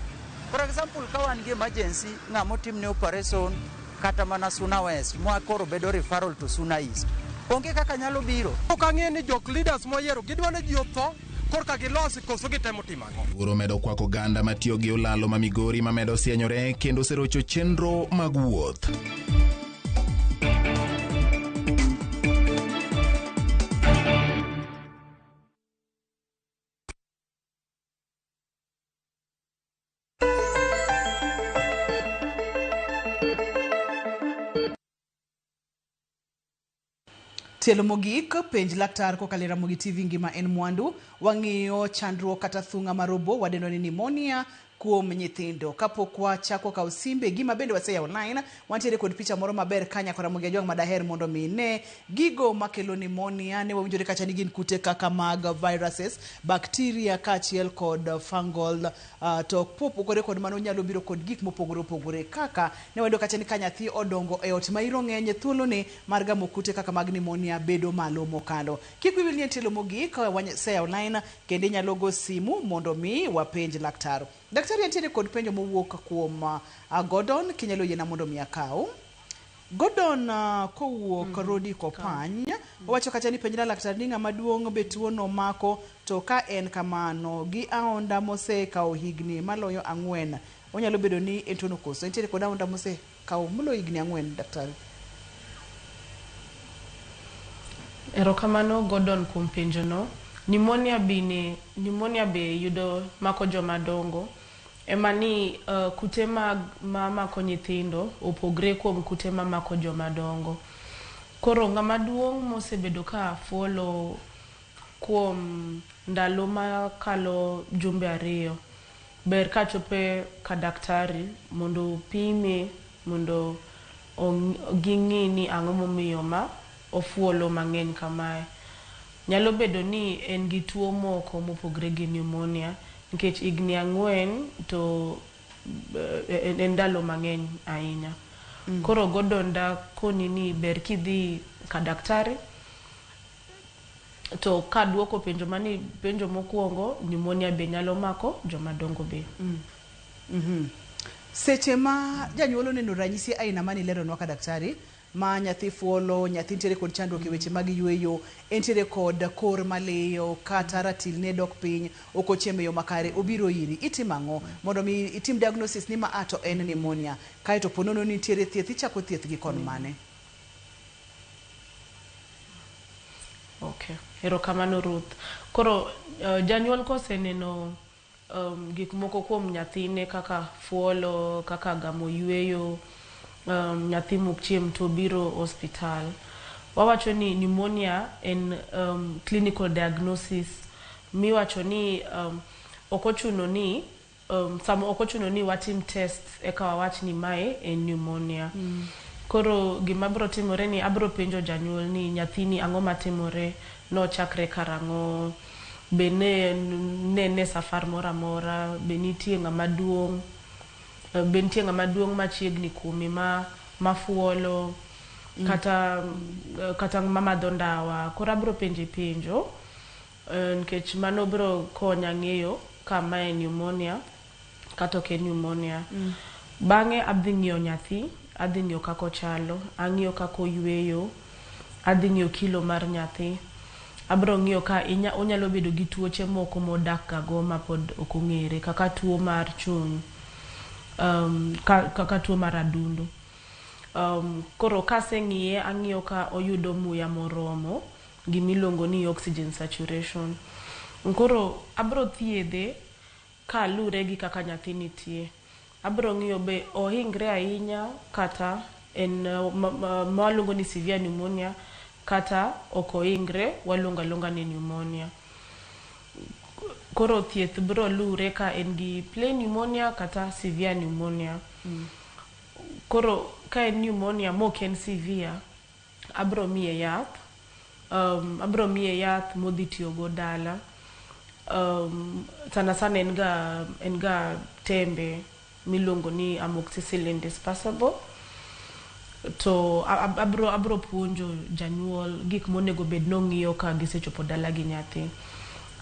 For example, ka wan gi emergency, ng'ama otimne operation kata mana Suna West, mwa koro bedo referral to Suna East. Onge kaka nyalo biro. Ok ang'e ni jok leaders moyiero gidwa ni ji otho korka gilosi koso gitemo timo ang'o. Luoro medo kwako oganda matiyo gi olalo ma Migori mamedo sienyore kendo oserocho chenro mag wuoth. Tielo mogik, penj laktar kokalo e Ramogi TV ngima en mwandu. Wang'iyo chandruok kata thung'a mar obo wadendo ni pneumonia kuom nyithindo. Kapok wachako kawo simbe gima bende waseyawo line, wantiere kod picha moro maber ka nyakora Ramogi Ajwang' madaher mondo mi ne gigo makelo pneumonia. Ne wawinjore kacha ni gin kute kaka mag viruses, bacteria kaachiel kod fungal, to kopogore kod mano nyalo biro kod gik mopogore opogore kaka ne wayudo kacha ni ka nyathi odongo e ot ma iro ng'eny, thuolone mar gamo kute kaka mag pneumonia bedo malo mokalo. Kik wiyi wil ni en tielo mogik waseyawo line kendo inyalo go simu mondo mi wapenj laktar. Daktari entiere kod penjo mowuok kuom Gordon, kinyalo yiena mondo mi akaw. Gordon kowuok Rodi Kopany owacho kacha ni penjna laktar ni ng'ama duong' be tuo no mako, to ka en kamano gi aonda mosekawo higni maloyo 4 onyalo bedo ni en tuo no koso? Entiere kod aonda mosekawo moloyo higni 4 daktari. Erokamano Gordon kuom penjo no. Pneumonia be yudo mako joma dongo. Ema ni kute ma mako nyithindo opogre kuom kute ma mako joma dongo. Koro ng'ama duong' mosebedo ka fuolo kuom ndalo makalo jumbe 2, ber ka chope ka daktari mondo opime, mondo ging'i ni ang'o momiyo ma ofuolo mang'eny kamae. Nyalo bedo ni en gi tuo moko mopogre gi pneumonia, nikech higni 4 to en ndalo mang'eny ahinya. Koro Gordon da koni ni ber kidhi ka daktari, to ka duoko penjo mani penjo mokwongo, pneumonia be nyalo mako joma dongo be. Seche ma janyuol oneno ranyisi aina mani leronwa ka daktari, ma nyathi fuolo, nyathi nitiere kod chandruok e weche mag yueyo, entiere kod kor maliyo, kata ratil ne dok piny, ok ochiemo e yo makare, obiro iri, itimo ang'o mondo mi itim diagnosis ni ma a to en pneumonia, kaeto po nono ni nitiere thieth, ichako thieth gi kon mane? Okay, erokamano Ruth. Koro janyuol koseneno gik moko kuom nyathine kaka fuolo, kaka gamo yueyo, nyathi mok chiem to biro osiptal. Wawacho ni pneumonia en clinical diagnosis miwacho ni ok ochuno ni sama ok ochuno ni watim test eka wawach ni mae en pneumonia. Koro gima biro timore ni abiro penjo janyuol ni nyathini ang'o matimore, nochakre karang'o, be ne safar moro amora, be nitie ng'ama duong', be nitie ng'ama duong' machiegni kuome mafuolo, kata mamadho ndawa. Koro abiro penje penjo, nikech mano biro konya ng'eyo ka mae pneumonia kata ok en pneumonia. Bang'e adhi ng'iyo nyathi, adhi ng'iyo kaka ochalo, ang'iyo kaka oyueyo, adhi ng'iyo kilo mar nyathi. Abiro ng'iyo ka onyalo bedo gi tuoche moko modak ga go mapod ok ong'ere, kaka tuo mar chuny, kaka tuo mar adundo. Koro kaseng'iye, ang'iyo ka oyudo muya moromo, gimiluongo ni oxygen saturation. Koro abiro thiedhe kalure gi kaka nyathi nitie. Abiro ng'iyo be ohingre ahinya kata en ma waluongo ni severe pneumonia, kata ok ohingre, waluongo aluonga ni pneumonia. Koro thieth biro lure ka en gi plain pneumonia kata severe pneumonia. Koro ka en pneumonia mok en severe, abiro miye yath, abiro miye yath modhi tiyogo dala. Sana sana en ga tembe miluongo ni amoxicillin dispersible. To abiro puonjo janyuol gik monego bed nong'iyo ka gisechopo dala gi nyathi.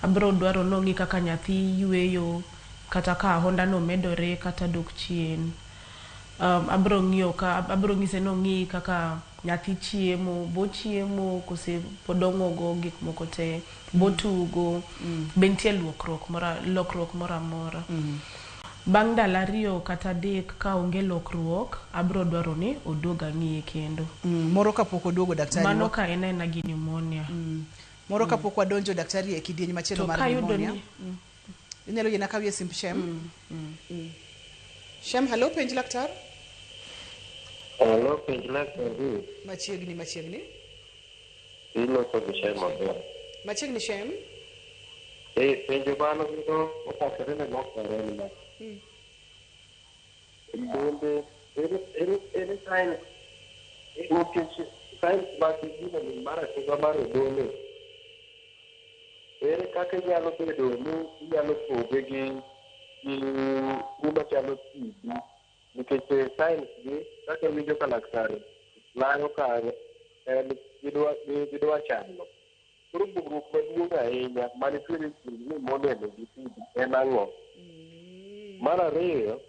Abiro dwaro nong'i kaka nyathi yueyo, kata ka ahonda no medore kata dok chien. Abiro ng'iyo ka abiro ng'ise nong'i kaka nyathi chiemo, bochiemo kose pod ong'ogo gik moko te, botugo, be nitie lokruok moro amora. Bang' ndalo 2 kata 3 ka onge lokruok, abiro dwaro ni oduog ang'iye kendo. Moro kapok oduogo daktari. Mano ka en aena gi pneumonia. Moro kapok wadonjo daktari e kidieny machielo mar pneumonia. Inyalo yiena kawie simb Shem? Shem, hello, penj laktar. Hello, penj laktar. Machiegni, machiegni. Iloso gi Shem maber. Machiegni Shem. Penjo mano go okakore ne lokore ni ma. Bende ere sign nikech signs mag gino ni mar athung'a mar obo ni ere kaka inyalo bedo ni inyalo poge gi tuo machalo TB nikech signs gi kaka iwinjo ka laktar lero kanyo en gidwa chalo. Koro pogruok maduong' ahinya manitiere e kind pneumonia ni gi TB en ang'o? Mar ariyo,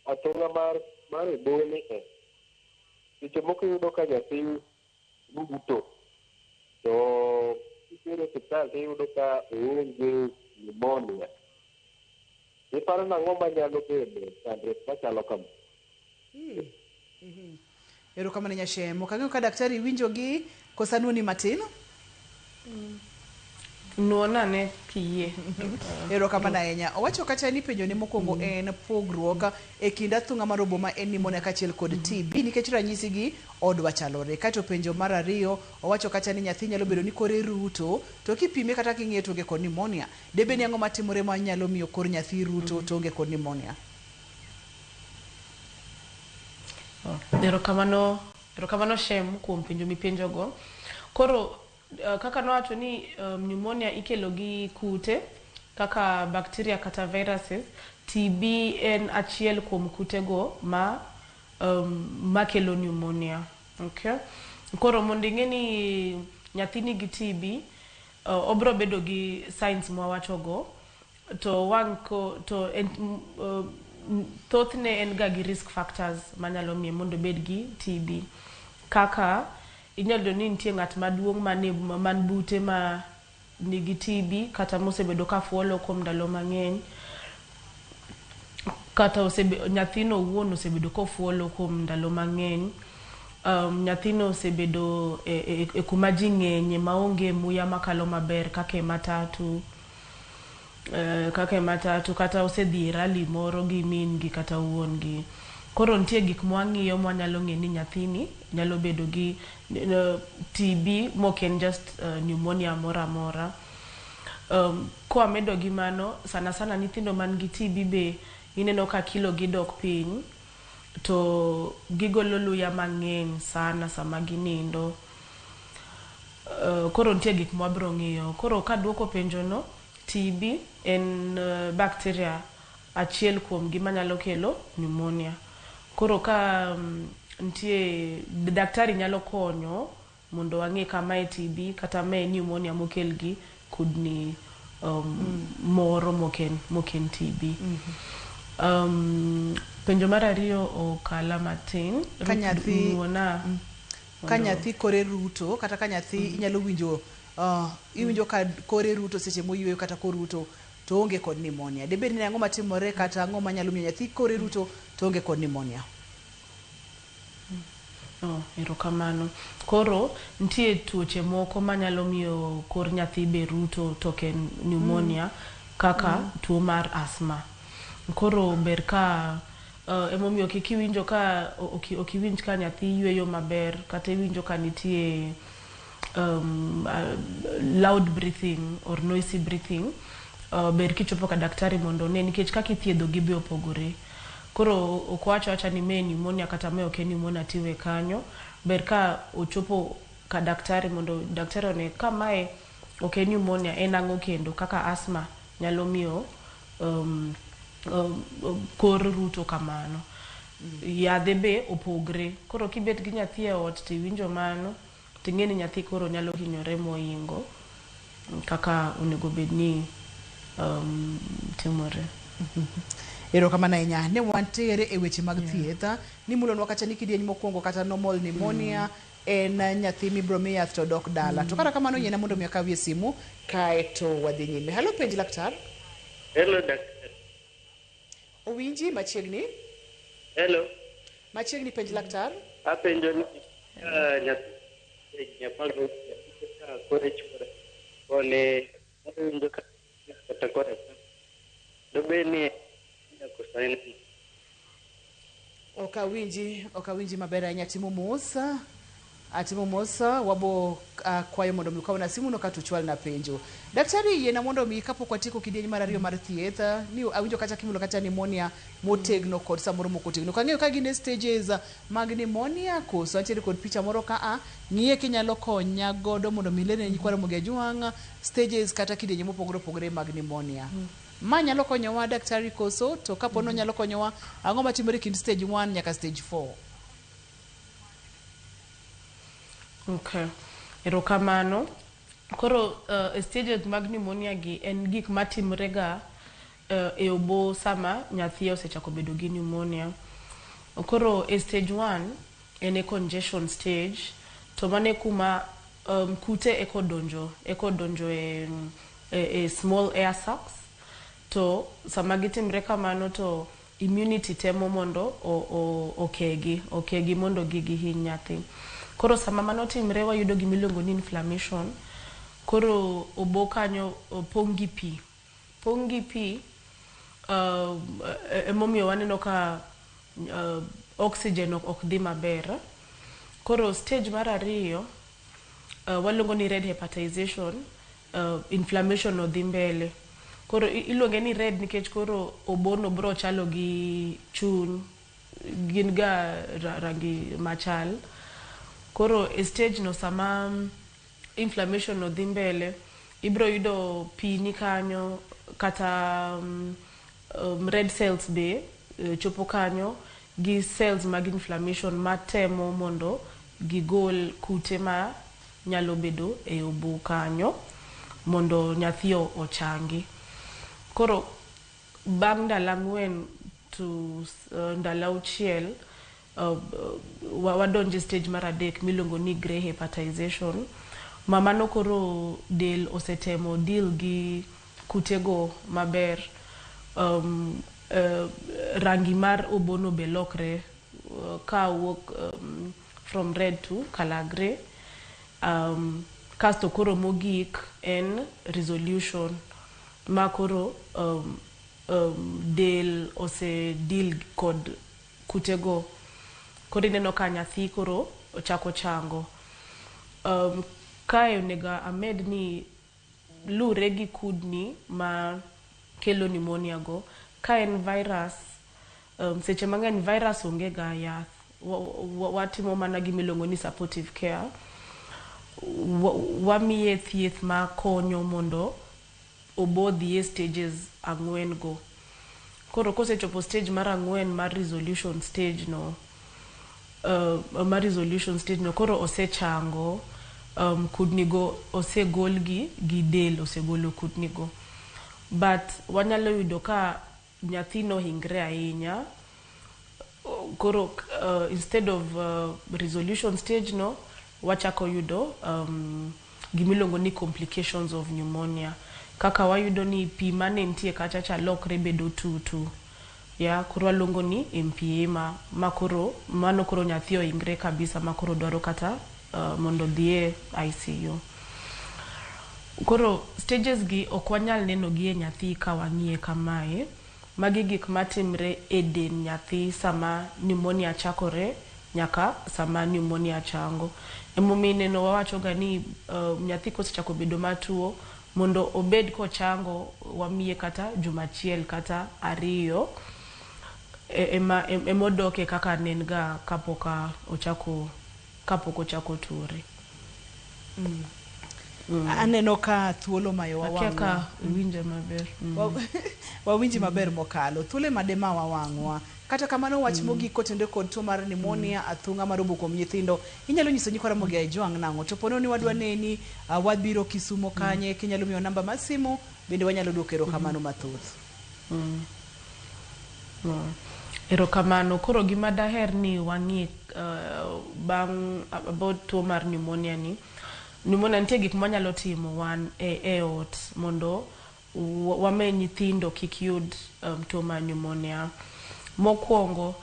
athung'a mar obo ni seche moko iyudo ka nyathi ruto to kitere e osiptal tiyudo ka oonge pneumonia. Iparo nang'o manyalo bedo chandruok machalo kama? Erokamano Nyashem. Ok ang'eyo ka daktari winjo gi koso anuoni matin? Nuona ane kiyie. Erokamano ahinya. Owacho kacha ni penjo ne mokwongo en pogruok e kind athung'a mar obo ma en pneumonia kaachiel kod TB nikech ranyisi gi odwa chalore. Kaeto penjo mar ariyo owacho kacha ni nyathi nyalo bedo ni kore ruto to kipime kata king'iye to onge kod pneumonia. Debed ni ang'o matimore manyalo miyo kor nyathi ruto to onge kod pneumonia? Erokamano, erokamano Shem kuom penjo mipenjogo. Koro kaka nowacho ni pneumonia ikelo gi kute kaka bacteria kata viruses, TB en achiel kuom kutego ma makelo pneumonia. Okay? Koro mondo ing'e ni nyathi nigi TB, obro bedo gi signs mwawachogo to wang' ko to en thothne en ga gi risk factors manyalo miye mondo obed gi TB. Kaka inyalo yudo ni nitie ng'at maduong' man bute ma nigi TB kata mosebedo ka fuolo kuom ndalo mang'eny, kata nyathino owuon osebedo kofuolo kuom ndalo mang'eny. Nyathino osebedo e kuma ji ng'enye maonge muya makalo maber kaka e matatu, kata osedhi e rally moro gi min gi kata wuon gi. Koro nitie gik mwang'iyo mwanyalo ng'e ni nyathini nyalo bedo gi TB mok en just pneumonia moro amora. Kwamedo gi mano, sana sana nyithindo man gi TB be ineno ka kilo gi dok piny to gigolo luya mang'eny sana sama ginindo. Koro nitie gik mwabro ng'iyo. Koro kaduoko penjo no, TB en bacteria achiel kuom gi manyalo kelo pneumonia. Koro ka nitie daktari nyalo konyo mondo wang'e ka mae TB kata mae pneumonia mokel gi kudni moro moken TB. Penjo mar ariyo okala matin. Ka nyathi kore ruto kata ka nyathi inyalo winjo iwinjo ka kore ruto seche moyweyo kata koruto to onge kod pneumonia. Debed ni ang'o matimore kata ang'o manyalo miyo nyathi kore ruto to onge kod pneumonia? Erokamano. Koro nitie tuoche moko manyalo miyo kor nyathi be ruto to ok en pneumonia kaka tuo mar asthma. Koro ber ka emomiyo kik iwinjo ka ok iwinj ka nyathi yweyo maber kata iwinjo ka nitie loud breathing or noisy breathing, ber kichopo ka daktari mondo one nikech kaka ithiedho gi be opogore. Koro ok wacho awacha ni mae pneumonia kata mae ok en pneumonia tiwe kanyo. Ber ka ochopo ka daktari mondo daktari one ka mae ok en pneumonia en ang'o kendo kaka asthma nyalo miyo kor ruto kamano. Yadhe be opogre. Koro kibet gi nyathi e ot tiwinjo mano ting'e ni nyathi koro nyalo hinyore mohingo kaka onego bed ni timore. Erokamano ahinya. Ne wantiere e weche mag thieth. Nimulonwa kacha ni kidieny mokwongo kata normal pneumonia en nyathi mibro mi yath to dok dala. To kata kamano yiena mondo mi akawie simu kaeto wadhi nyime. Halo penj laktar. Hello daktar. Owinji machiegni? Hello. Machiegni penj laktar. Apenjo ni nyathi higni 16 ka kore chwore kone awinjo ka kata kore dobed ni koso en Ok awinji maber ahinya. Atimo mos. Wabo Akwayo mondo mi ukawna simu no kato uchwalna penjo. Daktari, yiena mondo mi kapok watieko kidieny mar ariyo mar thieth, ni awinjo kacha kimulo kacha pneumonia motegno kod samoro mok otegno. Ok ang'eyo ka gin e stages mag pneumonia koso antiere kod picha moro ka a, ng'iye kinyalo konya godo mondo mi ilerne nyikwa Ramogi Ajwang' stages kata kidienje mopogore opogore mag pneumonia. Ma nyalo konyowa daktari koso to kapo ni onyalo konyowa ang'o matimore e kind stage 1 nyaka stage 4? Okay. Erokamano. Koro e stages mag pneumonia gi en gik matimre ga e obo sama nyathi osechako bedo gi pneumonia. Koro e stage 1 en e congestion stage to mano e kuma kute eko donjo eko donjo e small air sacs to sama gitimre kamano to immunity temo mondo okegi okegi mondo gigihiny nyathi. Koro sama mano timre wayudo gima iluongo ni inflammation. Koro obo kanyo pong' gi pi. Pong' gi pi emomiyo waneno ka oxygen ok dhi maber. Koro stage mar ariyo waluongo ni red hepatization, inflammation no dhi mbele. Koro iluonge ni red nikech koro obono bro chalo gi chuny, gin ga rangi machal. Koro e stage no sama inflammation no dhi mbele, ibro yudo pi ni kanyo kata red cells be chopo kanyo gi cells mag inflammation matemo mondo gigol kute ma nyalo bedo e obo kanyo mondo nyathi ochangi. Koro bang' ndalo 4 to ndalo 6 wadonjo e stage mar adek miluongo ni grey hepatization. Ma mano koro del osetemo deal gi kutego maber. Rangi mar obono be lokre ka wuok from red to color grey. Kasto koro mogik en resolution ma koro del ose deal kod kutego. Koro ineno ka nyathi koro ochako chango. Kae onego amed ni lure gi kudni ma kelo pneumonia go. Ka en virus, seche mang'eny virus onge ga yath. Watimo mana gima iluongo ni supportive care. Wamiye thieth makonyo mondo obo dhi e stages 4 go. Koro kosechopo stage mar 4 mar resolution stage no, koro osechango, kudni go osegolgi gi del osegolo kudni go. But wanyalo yudo ka nyathi nohingre ahinya. Koro instead of resolution stage no, wachako yudo gimiluongo ni complications of pneumonia. Kaka wayudo ni pi mane nitie kacha cha lokre bedo tutu. Ya, koro waluongo ni empyema, ma koro mano koro nyathi ohingre kabisa ma koro dwaro kata mondo dhi e ICU. Koro stages gi ok wanyal neno gi e nyathi ka wang'iye kamae. Magi gik matimre e del nyathi sama pneumonia chakore nyaka sama pneumonia chango. Emomiyo ineno wawacho ga ni nyathi kosechako bedo matuo mondo obed kochango wamiye kata juma 1 kata 2 emodoke kaka ne en ga kapok ochako tuore. Aneno ka thuolo mayowa Akia ka wang'wa. iwinja maber. Wawinji maber mokalo. Thuolo ema demawa wang'wa. Kata kamano wach mogik kotenore kod tuo mar pneumonia, athung'a mar obo kuom nyithindo, inyalo nyiso nyikwa Ramogi Ajwang' nang'o? To pono ni wadwa neni, wabiro Kisumo kanye, kinyalo miyo namba mar simu, bende wanyalo duoko erokamano mathoth. Erokamano. Koro gima daher ni wang'i bang' about tuo mar pneumonia ni, pneumonia nitie gik mwanyalo timo wan e ot mondo wame nyithindo kik yud tuo mar pneumonia. Mokwongo,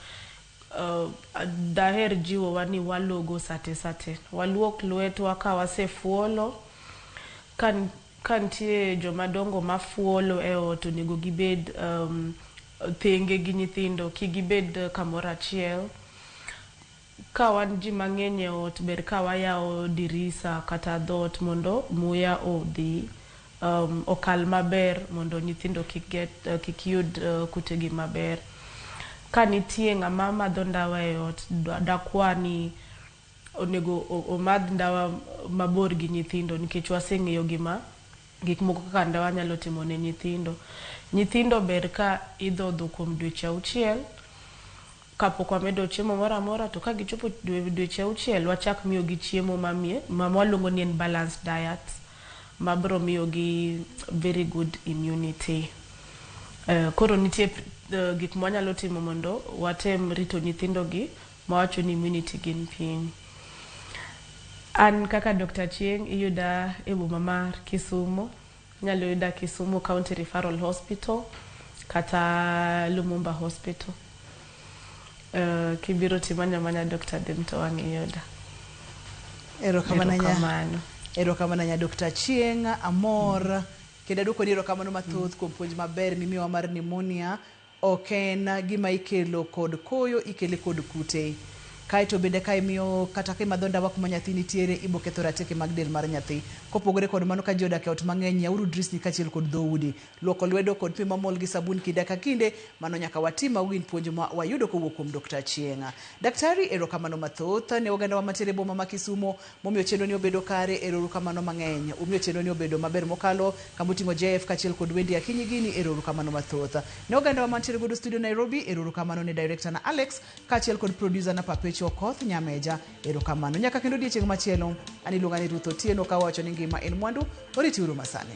daher jiwowa ni walogo sate sate. Waluok lwetwa ka wasefuolo. Ka nitie jomadongo mafuolo e ot onego gibed thenge gi nyithindo, kik gibed kamoro achiel. Ka wan ji mang'eny e ot, ber ka wayawo dirisa kata dhoot mondo muya odhi okal maber mondo nyithindo kik get, kik yud kutegi maber. Ka nitie ng'ama madho ndawa e ot, dakwa ni onego omadh ndawa mabor gi nyithindo nikech waseng'eyo gima gik moko kaka ndawa nyalo timo ne nyithindo. Nyithindo ber ka idhodho kuom dweche auchiel kapok wamedo chiemo moro amora to ka gichopo dweche auchiel wachak miyogi chiemo mamie ma waluongo ni en balanced diet mabiro miyogi very good immunity. Koro nitie gik mwanyalo timo mondo watem rito nyithindo gi mawacho ni immunity gin piny. An kaka Dr. Achieng' iyuda e boma mar Kisumu. Inyalo yuda Kisumu County Referral Hospital kata Lumumba Hospital. Kibiro timanya manya Dr. Dem to wang' iyuda. Erokamano nya. Erokamano. Erokamano nya Dr. Achieng', amor. Kendo aduoko ni erokamano mathoth kuom puonj maber mimiyowa mar pneumonia. Ok en gima ikelo kod koyo, ikele kod kute. Kaeto bende ka imiyo kata ka imadho ndawa kuma nyathi nitiere, ibo ketho rateke mag del mar nyathi. Kopogore kod mano ka ji odak e ot mang'eny, yawuru drisni kaachiel kod dhoudi. Luoko lwedo kod pi mamol gi sabun kinde ka kinde, mano nyaka watim mago gin puonj ma wayudo kowuok kuom Dr. Achieng'. Daktari, erokamano mathoth ne ogandawa mantiere e boma ma Kisumo momiyo chenro ni obedo kare, erokamano mang'eny. Umiyo chenro ni obedo maber mokalo kamoting'o JF kaachiel kod Wendy Akinyi gini, erokamano mathoth. Ne ogandawa mantiere godo studio Nairobi, erokamano ne director na Alex kaachiel kod producer na Papecho Okoth Nyameja, erokamano. Nyaka kendo odiechieng' machielo, an iluonga ni Ruth Otieno kawacho ni ngima en mwandu, oriti uru masani.